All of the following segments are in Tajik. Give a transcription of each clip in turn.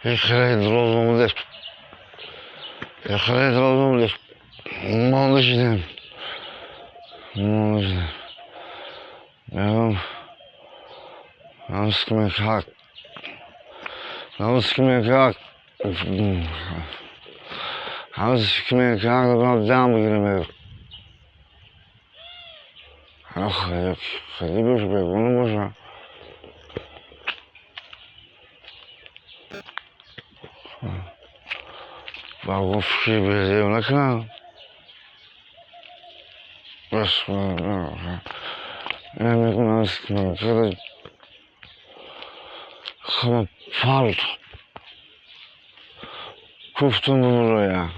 Хеле дроз омада, хеле дроз омада, монда шудем, монда шудем. Мегӯям, намус ки мекард, намус ки мекард, намус ки мекард, дам бигирем. Мегӯям, хеле бош, бегона боша. Ба гуфт, ки безеб накунам. Бас мегӯям, намус ки мекард, хама палт куфтум бимуроя.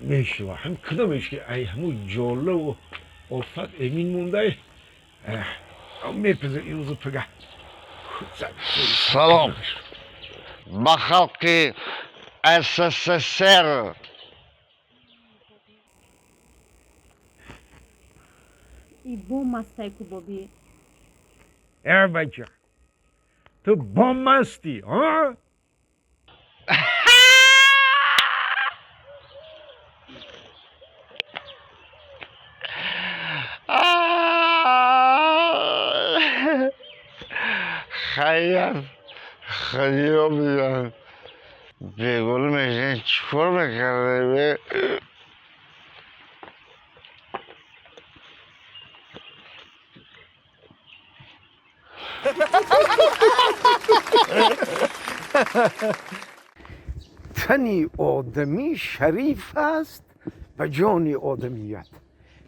Мешава ҳам кадомеш ки ай ҳаму ҷолаву офат эмин мондай, мепаза имрӯзу пага. Салом ба халқи СССР. И бомастай ку, боби. Э, бача, ту бомастӣ, а? Хайяр хадиё бидан, бегона мешин, чӣ кор мекардем? Тани одамӣ шариф аст ба ҷони одамият,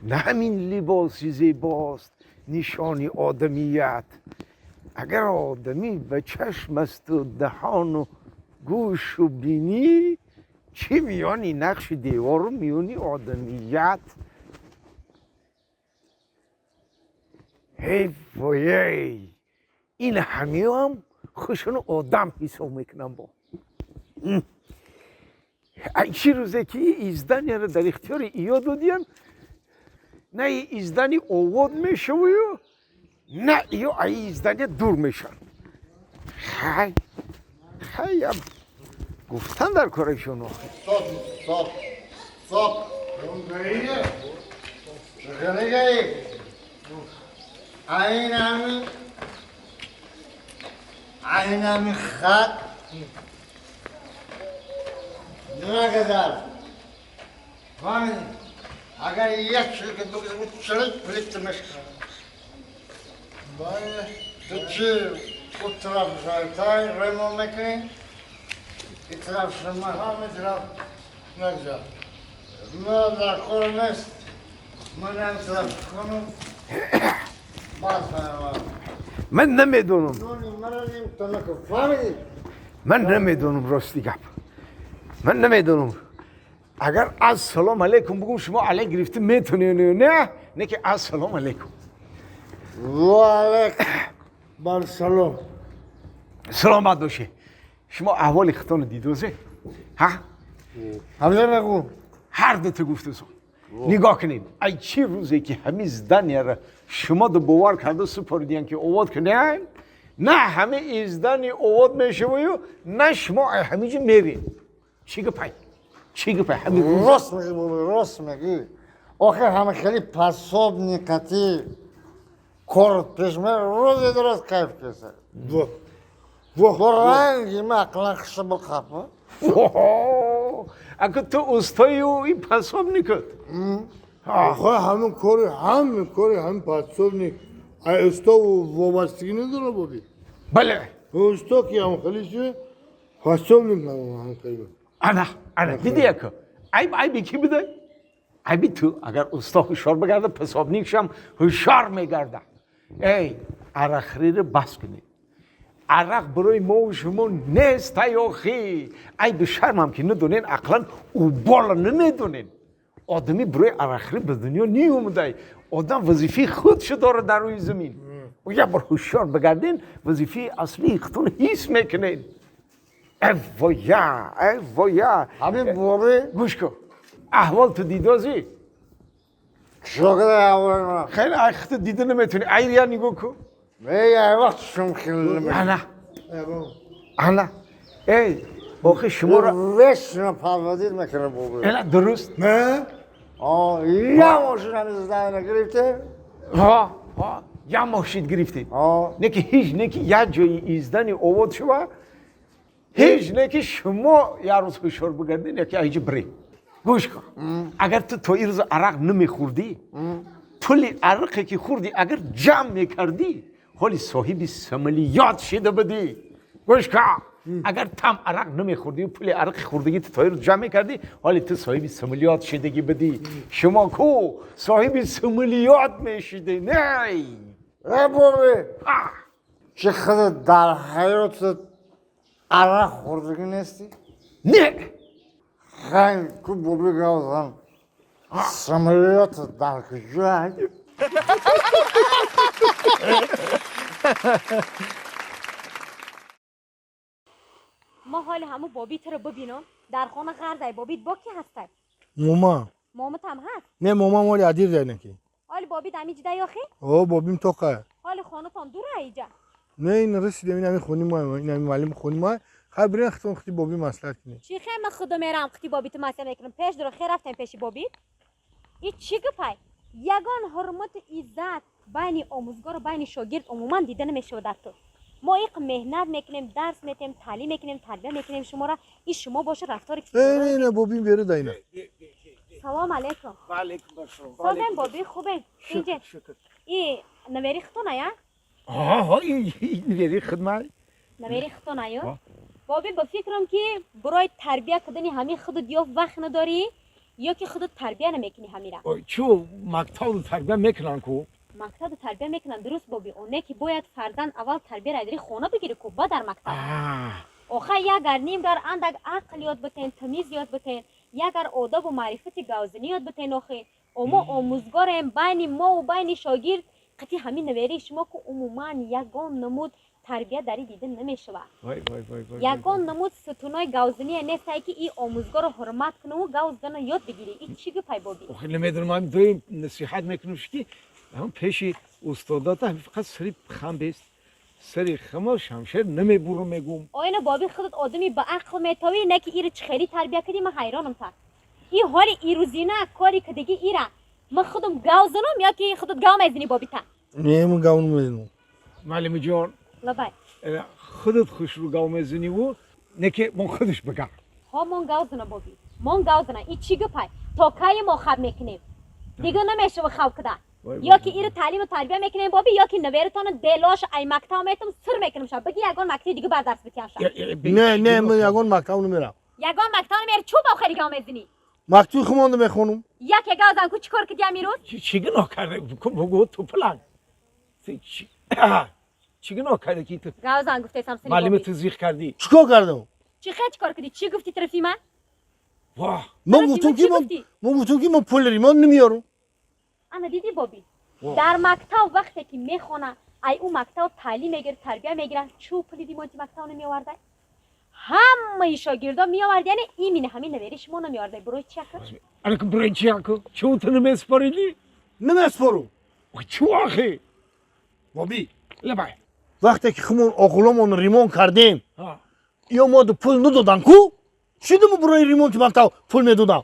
на ҳамин либоси зебост нишони одамият. Агар одамӣ ба чашм асту даҳону гӯшу бинӣ, чӣ миёни нақши девору миёни одамият? Ҳей воей, ин ҳамиам худшону одам ҳисоб мекунам. Бо ай чӣ рӯзе ки издания ро дар ихтиёри иё додиям, на издани овод мешавую, на иё ай издания дур мешаванд. Хай, хай, гуфтан дар корашон. Стоп, стоп, стоп! Чӣ? Айнами хат нагазар. Фаҳмидӣ? Агар як чизе бигзарӣ, чилик плит мешканам. Ту чӣ, у тараф шайтай ремон мекунӣ, ин тараф шума ҳама тараф нагзар. Ма дар кор нест. Ман ҳам тараф кунам. Бас. Ман намедонам. Нони маро то накун. Фаҳмидӣ? Ман намедонам, рости гап, ман намедонам. Агар ассалому алайкум бугум, шумо алайк гирифта метонед ё не? Не ки ассалому алайкум. Ва алайкум бар салом. Саломат бошед. Шумо аҳволи худтонро дидозе, ҳа? Ҳамза, бигӯ. Ҳар дута гуфтасон. Нигоҳ кунед, ай чӣ рӯзе ки ҳамин здания ра шумо ду бовар карда супоридиян ки овод кунед, на ҳама издани овод мешаваю, на шумо ай ҳамин ҷо меред. Чӣ гапай, чӣ гапай ҳамин рӯз? Рост мегӣ, бобо, рост мегӣ. Охир ҳама хеле пособник ати кор пеш ме, рӯзе дуруст кайф кеса. Бо ранги ма ақлан хиша бо қапа. Ака, ту устою ин пособник ат. Охо, ҳамин кори, ҳамин кори, ҳамин пособник ай усто вобастагӣ надора, боби. Бале. Усто ки ҳам хеле чи, пособник ҳам хеле. Ана, ана, диди, ака, айб, айби кӣ бидай? Айби ту. Агар усто ҳушёр бигарда, пособник шам ҳушёр мегарда. Эй, арақхӯриро бас кунед. Арақ барои мову шумо нест, ай охи. Айби шармам ки надонен, ақлан убола намедонен. Одамӣ барои арақхӯрӣ ба дунё ниомадай. Одам вазифаи худшо дорад дар рӯи замин. Як бор ҳушёр бигарден, вазифаи аслии худтон ҳис мекунед. Эвоя, эвоя. Ҳамин, боби. Гӯш кун, аҳвол ту дидозӣ. Шокода. Хеле ай худат дида наметавонӣ. Ай я нигоҳ кун. Эй, вақт шум хеле. Ана. Ана. Эй, охи шуморо вечно подводить мекунад боби. Эла дуруст. Не? А, я мошина мизда гирифте? Ҳа, ҳа, я мошин гирифтем. А. Не ки ҳеҷ не ки як ҷои издани овод шува, ҳеҷ не ки шумо як рӯз ҳушёр бигардед, яки айҷи биред. Гӯш кун. Агар ту то ин рӯз арақ намехӯрдӣ, пули арақе ки хӯрдӣ агар ҷамъ мекардӣ, ҳоли соҳиби самолёт шида будӣ. Гӯш кун. Агар там арақ намехӯрдӣ, пули арақи хӯрдагӣ ту то ин рӯз ҷамъ мекардӣ, ҳоли ту соҳиби самолёт шидагӣ будӣ. Шумо ку соҳиби самолёт мешидӣ, не? Э, боби. Чӣ худат дар ҳаётат арақ хӯрдагӣ нестӣ? Не. Хай ку боби гавзан. Самолёт дар куҷо? ما حال همو بابی تو رو ببینم در خانه غرزای بابیت با کی هستی؟ موما. مامت هم هست؟ نه موما مالی ادیر داره که. حال بابیت همی جدا یاخی؟ او بابیم تو که. حال خانه تان دوره ایجا. نه این رسیدم این همین خونی ما این همین معلم خونی ما خب برین ختم ختی بابی مصلحت کنی. چی خیر من خودم میرم ختی بابی تو مصلحت میکنم پیش درو خیر رفتم پیش بابی. این چی گپای؟ یگان حرمت عزت بین آموزگار و بین شاگرد عموما دیده نمیشه در تو. ما ایق مهنت میکنیم درس میتیم تعلیم میکنیم تربیه میکنیم شما را این شما باشه رفتار کی. نه نه بابیم بره داینا. سلام علیکم. و علیکم السلام. سازم بابی خوبه اینجا. این نوری خودتونه یا؟ آها این نوری خدمت. نوری خودتونه یا؟ بابی با فکرم که برای تربیه کردن همین خودت یا وقت نداری یا که خودت تربیه نمیکنی همیرا. چو مکتب تربیه میکنن کو؟ مکتب تربیه میکنن درست بابی اونه که باید فرزند اول تربیه را در خونه بگیری کو بعد در مکتب. آخه اگر نیم در اندک عقل یاد بتین تمیز یاد بتین اگر آداب و معرفت گوزنی یاد بتین آخه ما آموزگاریم بین ما و بین شاگرد قطعی همین نوری شما که عموما یگان نمود تربیه دری دیده نمیشوه. یگان نمود ستونای گوزنی نیست که این آموزگار رو حرمت کنه و گوزدن یاد بگیری. این چی گپای بابی؟ آخه نمیدونم من دویم نصیحت میکنم که هم پیش استادات هم فقط سری خم بیست سری خم شمشیر نمیبرم میگم. آینه بابی خودت آدمی به عقل میتوی نه که ایره چخیلی تربیه کردی من حیرانم تا این حال ایروزینه کاری که دیگه ایره من خودم گاو زنم یا که خودت گاو میزنی بابی تا؟ نه من گاو نمیزنم. معلم جان لبای خودت خوش رو گاو میزنی و نه که من خودش بگم. ها من گاو زنم بابی من گاو زنم این چی گپای تا کی ما خواب میکنیم دیگه نمیشه خواب کده یا که ایره تعلیم و تربیه میکنیم بابی یا که نویرتان دلاش ای مکتب میتم سر میکنم شب بگی یگان مکتب دیگه بر درس بتیم شب. نه نه من یگان مکتب نمیرم. یگان مکتب نمیری چوب آخری گام میزنی؟ مکتب خمانده میخونم. یک یگان زن کو چیکار کردی امیروز؟ چی گناه کرده بگو تو پلان چی گناه کرده کی تو؟ گاو زن گفته سمسنی معلم تو زیغ کردی. چیکار کردم؟ چی خیلی چیکار کردی؟ چی گفتی طرفی من؟ واه من گفتم که من گفتم که من پول ریمان نمیارم. انا دیدی بابی در مکتب وقتی که میخونه ای او مکتب تعلیم میگیره تربیه میگیره چو پولی ریمانتی مکتب نمیآورده همه شاگردا میآورد یعنی این همین نوری شما نمیآورده برای چی آخه؟ انا که برای چی آخه؟ چو تو نمیسپریدی؟ نمیسپرم. چو آخه؟ بابی لبای وقتی که خمون اقلامون ریمان کردیم یا ما پول ندادن کو چی دم برای ریمانتی مکتب پول میدادم؟